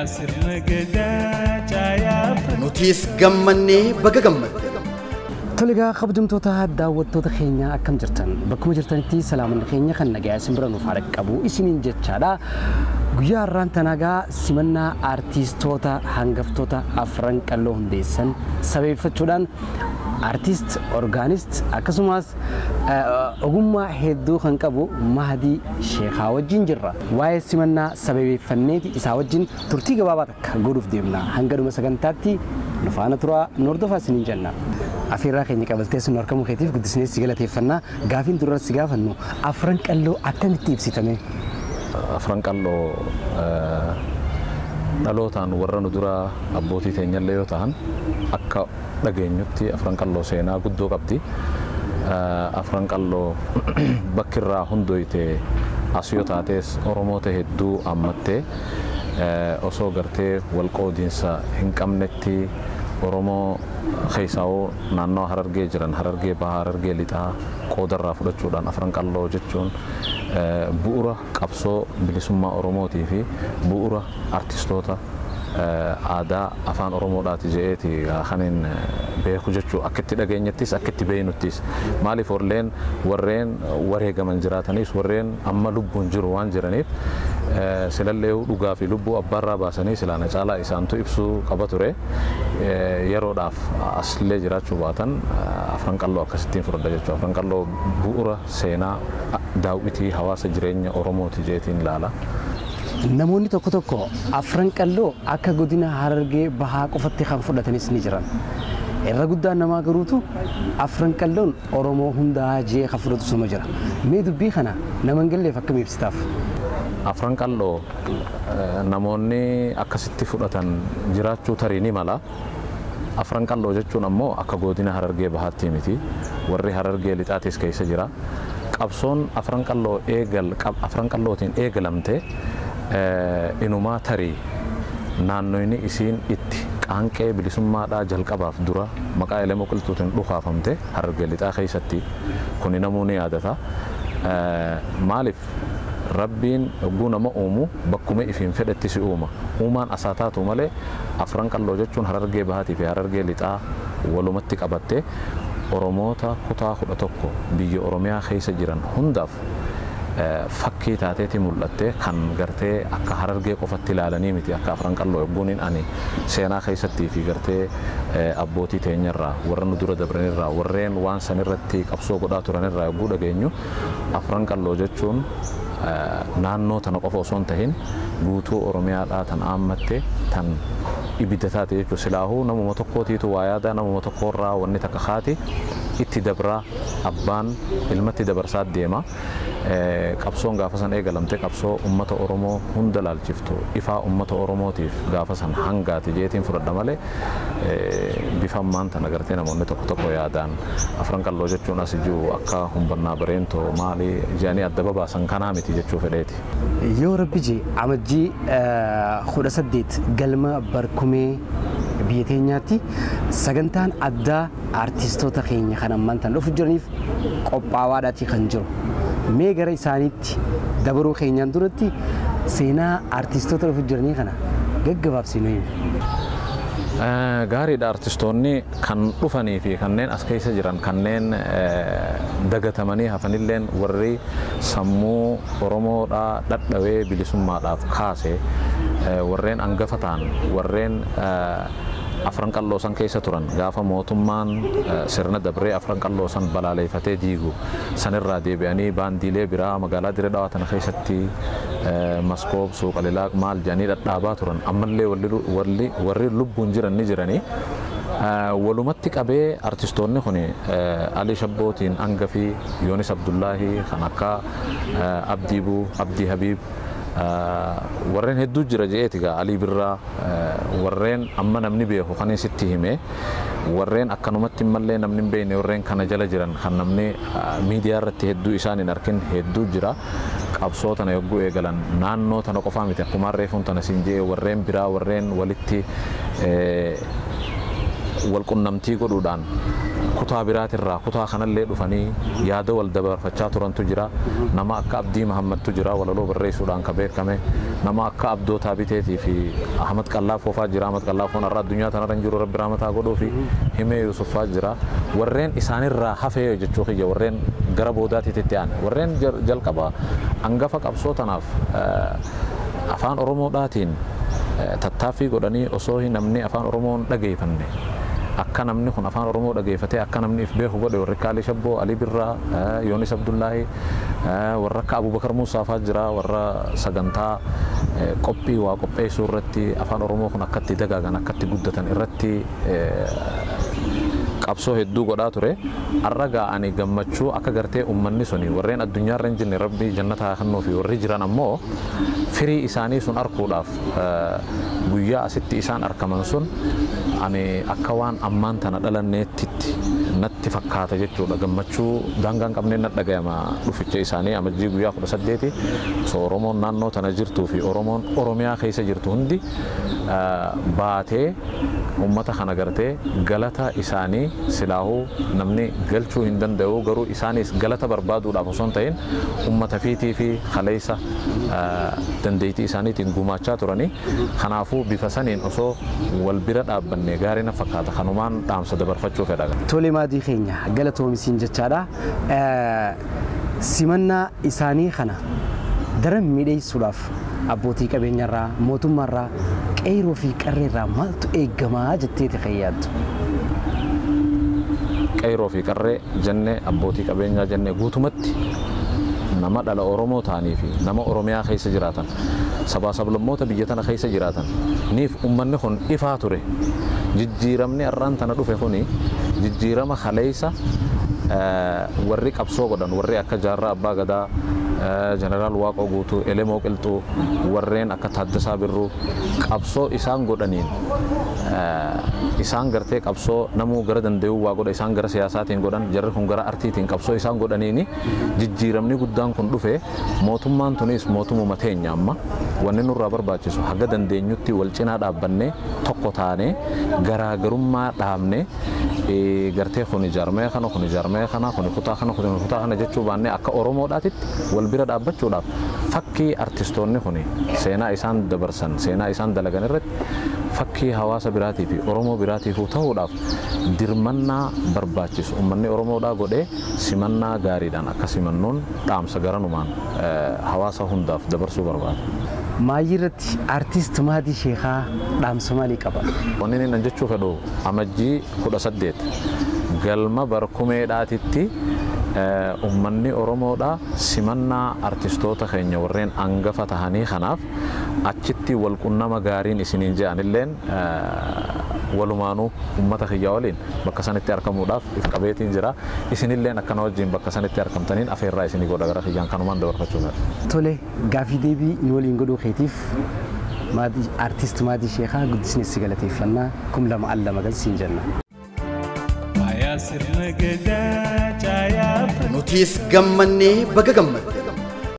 Yaa sirna gadaa caayaa. Nutis gammannee baga gammaddan. Toligaa kabajamtoota daawwattoota keenya, akkam jirtan? Bakkuma jirtanitti salaamanni keenya kan nagaa isin bira nuuf haadha qabu isiniin jechaadha. Guyyaa har'aan tanagaa simannaa aartistoota hangaftoota Afran Qalloo hundeessan sababeeffachuudhaan aartist, orgaanist, akkasumas ogummaa hedduu kan qabu Mahdii Sheekaa wajjin jirra. Waa'ee simannaa sababeeffanneeti isaa wajjin turtii gabaabaa takka godhuuf deemna. Hanga dhuma sagantaatti nu faana turaa, nu hordofaa isiniin jenna. Afeerraa keenya qabaltee sun argamuu keetiif guddisnee si galateeffannaa. Gaafiin dura si gaafannu, Afran Qalloo akkamitti ibsitame? Afran Qalloo dhalootaan warra nu dura abbootii teenyallee yoo ta'an, akka dhageenyutti Afran Qalloo seenaa guddoo qabdi. Afran Qalloo bakki irraa hundoyte as yoo taates, Oromoota hedduu ammattee osoo gartee walqoodiinsa hin qabnetti Oromoo keessaawoo naannoo Harargee jiran, Harargee Bahaa, Harargee Lixaa qoodarraa fudhachuudhaan Afran Qalloo jechuun bu'ura qabsoo bilisummaa Oromootii fi bu'ura artistoota aadaa afaan Oromoodhaati je'eeti kanin beeku jechuu, akka itti dhageenyattis akka itti beeknuttis. Maaliif, warreen wareegaman jiraatanis warreen amma lubbuun jiru waan jiraniif, silallee dhugaa fi lubbuu abbaarraa baasanii silaana caalaa isaantu ibsuu qaba ture. Yeroodhaaf asillee jiraachuu baatan, Afran Qalloo akkasittiin fudhadha jechuudha. Afran Qalloo bu'ura seenaa daawwitii hawaasa jireenya Oromooti jeetiin ilaala. Namoonni tokko tokko Afran Qalloo akka godina Harargee Bahaa qofatti kan fudhatanis ni jiran. Irra guddaan namaa garuutu Afran Qalloon Oromoo hundaa jee kan fudhatu suma jira. Mee dubbii kana nama hin galleef akkam ibsitaaf? Afran Qalloo namoonni akkasitti fudhatan jiraachuu tarii ni mala. Afran Qalloo jechuun ammoo akka godina Harargee Bahaatti miti. Warri Harargee Lixaatis keessa jira. Qabsoon Afran Qalloo eegal Afran Qallootiin eegalamte inumaa tarii naannoyni isiin itti qaanqee bilisummaadhaa jalqabaaf dura maqaa Elemoo Qilxuutiin dhukaafamte Harargee Lixaa keessatti, kuni namuu ni yaadata. Maaliif, Rabbiin hogguu nama uumu bakkuma ifiin fedhetti si uuma. Uumaan asaa taatu malee, Afran Qalloo jechuun Harargee Bahaatii fi Harargee Lixaa walumatti qabatte Oromoota kutaa 11 biyya Oromiyaa keessa jiran hundaaf fakkii taateeti mul'atte. Kan gartee akka Harargee qofatti ilaalanii miti. Akka Afran Qalloo yogguuniin ani seenaa keessattii fi gartee abbootii teenyarraa, warra nu dura dabranirraa, warreen waan sanirratti qabsoo godhaa turanirraa yogguu dhageenyu, Afran Qalloo jechuun naannoo tana qofa osoo hin tahin guutuu Oromiyaadhaa tan aammatte, tan ibidda taate jechuudha. Silaahuu namuma tokkootiitu waa yaada, namuma tokkorraa wanni takka kaati itti dabraa, abbaan ilmatti dabarsaa deema. Qabsoon gaafa san eegalamte qabsoo ummata Oromoo hunda laalchiftu, ifaa ummata Oromootiif gaafa san hangaati jeetiin fudhadha malee, bifa ammaan tana gartee namoonni tokko tokko yaadaan Afran Qalloo jechuun as jiru akka humbannaa bareentoo maali jedhanii adda babaasan kanaa miti jechuu fedheeti. Yoo Rabbi jee, amajjii 18 galma barkumee biyya teenyaatti sagantaan addaa aartistoota keenya kan ammaan tan dhufu jiraniif qophaawaadhaati kan jiru. Mee gara isaaniitti dabaruu keenyaan duratti seenaa aartistoota dhufu jiranii kana gaggabaabsii nu himi. Gaariidha. Artistoonni kan dhufanii fi kanneen as keessa jiran, kanneen dagatamanii hafanilleen, warri sammuu Oromoodhaa dhadhawee bilisummaadhaaf kaase, warreen angafa ta'an, warreen Afran Qalloo san keessa turan, gaafa mootummaan sirna dabree Afran Qalloo san balaaleeffatee diigu sanirraa deebi'anii baandiilee biraa magaalaa Diree Dhawaa tana keessatti Maskoob, Suuqalilaaq maal jedhanii dhadhaabaa turan, ammallee warri lubbuun jiran ni jiranii. Walumatti qabee artistoonni kun Alii Shabbootiin hangafii Yoonis Abdullaahii, kan akka Abdii Buu, Abdii Habiib, warreen hedduu jira je'eeti gaa, Alii Birraa, warreen amma namni beeku kan sitti hime, warreen akkanumatti mallee namni hin beekne, warreen kana jala jiran kan namni miidiyaa irratti hedduu isaan hin arkin hedduu jira. Qabsoo tana yogguu eegalan naannoo tana qofaa miti. Akkuma reefuun tana siin jee, warreen biraa warreen walitti walqunnamtii godhuudhaan Kutaa biraatirraa kutaa kanallee dhufanii yaada wal dabarfachaa turantu jira. Nama akka Abdii Mahammadtu jira walaloo barreessuudhaan ka beekame. Nama akka Abdoo Taabiteetii fi Ahmad Qallaafoo fa'aa jira. Ahmad Qallaafoon har'a addunyaa tanarra hin jiru Rabbi rahmataa godhuu fi Himee Yusuf fa'aa jira. Warreen isaanirraa hafee jechuu kiyya warreen gara boodaatiitti itti aane. Warreen jalqaba hangafa qabsoo tanaaf afaan Oromoodhaatiin tattaaffii godhanii osoo namni afaan Oromoon dhageeffanne akka namni kun afaan Oromoo dhageeffatee akka namni if beeku godhe warri Kaalii Shabboo, Alii Birraa, Yoonis Abdullaahi, warra akka Abubakar Muusaa fa'aa jira warra sagantaa qophii waa qopheessuu irratti afaan Oromoo kun akkatti dagaagan akkatti guddatan irratti qabsoo hedduu godhaa ture. Har'a ga'anii gammachuu akka gartee uummanni suni warreen addunyaarra hin jirre Rabbi jannata haa kennuu fi warri jiran ammoo firii isaanii sun arkuudhaaf guyyaa asitti isaan argaman sun ani akka waan ammaan tana dhalanneetti natti fakkaata jechuudha. Gammachuu daangaa hin qabneen natti dhagayama dhuficha isaanii amajjii guyyaa 18 so Oromoon naannoo tana jirtuu fi Oromoon Oromiyaa keessa jirtu hundi baatee uummata kana gartee galata isaanii silaahuu namni galchuu hin danda'u garuu isaanis galata barbaaduudhaaf osoo hin ta'in uummata fiitii fi kaleessa dandeettii isaaniitiin gumaachaa turanii kanaafuu bifa saniin osoo wal bira dhaabbanne gaarii na fakkaata kanumaan dhaamsa dabarfachuu fedha. Tole maadii keenya galatoomisiin jechaadha. Simannaa isaanii kana daran miidheessuudhaaf abbootii qabeenyarraa mootummaarraa qeerroo fi qarreerraa maaltu eegamaa jetteeti kan yaaddu? Qeerroo fi qarree jennee abbootii qabeenyaa jennee guutumatti nama dhala Oromoo ta'anii fi nama Oromiyaa keessa jiraatan sabaa sablammoota biyya tana keessa jiraatan niif uummanni kun ifaa ture. Jijjiiramni har'aan tana dhufe kuni jijjiirama kaleessa warri qabsoo godhan warri akka Jaarraa Abbaa Gadaa, Jeneraal Waaqoo Guutuu, Elemoo Qilxuu, warreen akka Taaddasaa Birruu qabsoo isaan godhaniin isaan gartee qabsoo namuu gara danda'uu waa godha isaan gara siyaasaatiin godhan jarri kun gara artiitiin qabsoo isaan godhaniini jijjiiramni guddaan kun dhufe mootummaan tunis mootumuma teenya amma wanni nurraa barbaachisu haga dandeenyutti wal cinaa dhaabbannee tokko taanee garaagarummaa dhaabne gartee kun ijaarmee kana kun ijaarmee kana kun kutaa kana kun kutaa kana jechuu baannee akka Oromoodhaatitti wal bira dhaabbachuudhaaf fakkii artistoonni kun seenaa isaan dabarsan seenaa isaan dalagan irratti fakkii hawaasa biraatii fi Oromoo biraatiifuu ta'uudhaaf dirmannaa barbaachisu uummanni Oromoodhaa godhee simannaa gaariidhaan akka simannuun dhaamsa garanumaan hawaasa hundaaf dabarsuu barbaada. Maayii irratti artist Maadii Sheekaa dhaamsa maalii qaba? Wanni inni jechuu fedhu amajjii 18 galma barkumeedhaatitti uummanni Oromoodhaa simannaa artistoota keenya warreen hangafa tahanii kanaaf achitti walqunnama gaariin isiniin je'anilleen walumaanuu uummata kiyya waliin bakka sanitti argamuudhaaf if qabeetiin jira. Isinilleen akkana wajjin bakka sanitti argamtaniin afeerraa isinii godha gara kiyyaan kanumaan dabarfachuu fedha. Tole gaafii deebii nu waliin godhuu keetiif artist Maadii Sheekaa guddisni si galateeffannaa 2002 galsiin jenna. Sirna gadaa caayaa Nutis gammannee baga gammadde.